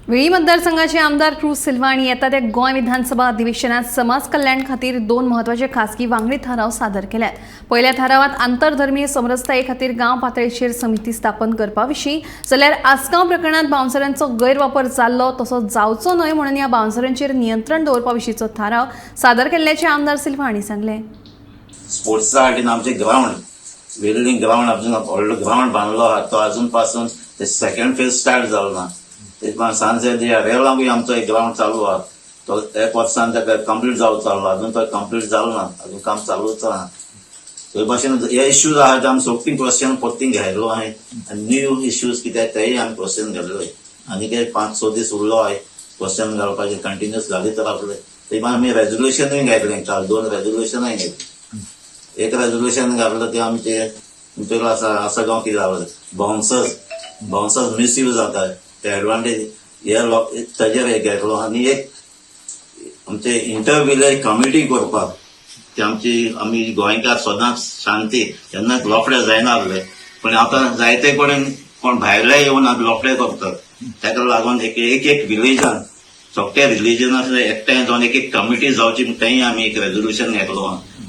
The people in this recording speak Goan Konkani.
वेळी मतदारसंघाचे आमदार क्रूज सिल्वा हांणी येता त्या गोंय विधानसभा अधिवेशनात समाज कल्याण खातीर दोन म्हत्वाचे खासगी वांगडी थाराव सादर केल्यात. पयल्या थारावात आंतरधर्मीय समरसताये खातीर गांव पातळेचेर समिती स्थापन करपा विशीं, जाल्यार आसगांव प्रकरणात बाउन्सरांचो गैरवापर जाल्लो तसो जावचो न्हय म्हणून ह्या बाउन्सरांचेर नियंत्रण दवरपा विशींचो थाराव सादर केल्ल्याचें आमदार सिल्वा हांणी सांगलें. स्पोर्ट्सा हाडीन आमचे ग्रावंड, वेल्लिंग ग्रावंड, अजून व्हडलो ग्रावंड बांदलो आहा, तो अजून पासून ते सेकंड फेज स्टार्ट जालो ना. ते सांजे रेवलांकूय आमचो एक ग्रावंड चालू आहा, तो एक वर्सान ताका कंप्लीट जावचो चाललो, अजून तो कंप्लीट जालो ना, अजून काम चालूच आहा. थंय भाशेन हे इश्यूज आहा ते आमी सोगतीं क्वेश्चन परतीं घेयलो आहाय आनी न्यू इश्यूज कितें तेय आमी क्वेश्चन घाल्ले. आनी कितें 5-6 दीस उरलो आहाय क्वेश्चन घालपाचे, कंटिन्युअस घालीत रावतले. थंय आमी रेजोल्युशनूय घेतलें काल, दोन रेजोल्युशनाय घेतलीं. एक रेजोल्युशन घातलं ते आमचे तुमचे आसा आसा गांव कितें जालें, बाउन्सर्स बाउन्सर्स मिसयूज जाता ते एडवांटेज हे लोक ताजेर एक घेतलो. आनी एक आमचे इंटर विलेज कमिटी करपाक, ते आमची आमी गोंयकार सदांच शांती, केन्नाच लफडे जायना आसले, पण आतां जायते कडेन कोण भायले येवन आतां लफडे करतात. ताका लागून एक एक एक विलेजान सगळे रिलिजनाचे एकठांय जावन एक एक कमिटी जावची, तेंय आमी एक रेजोल्युशन घेतलो.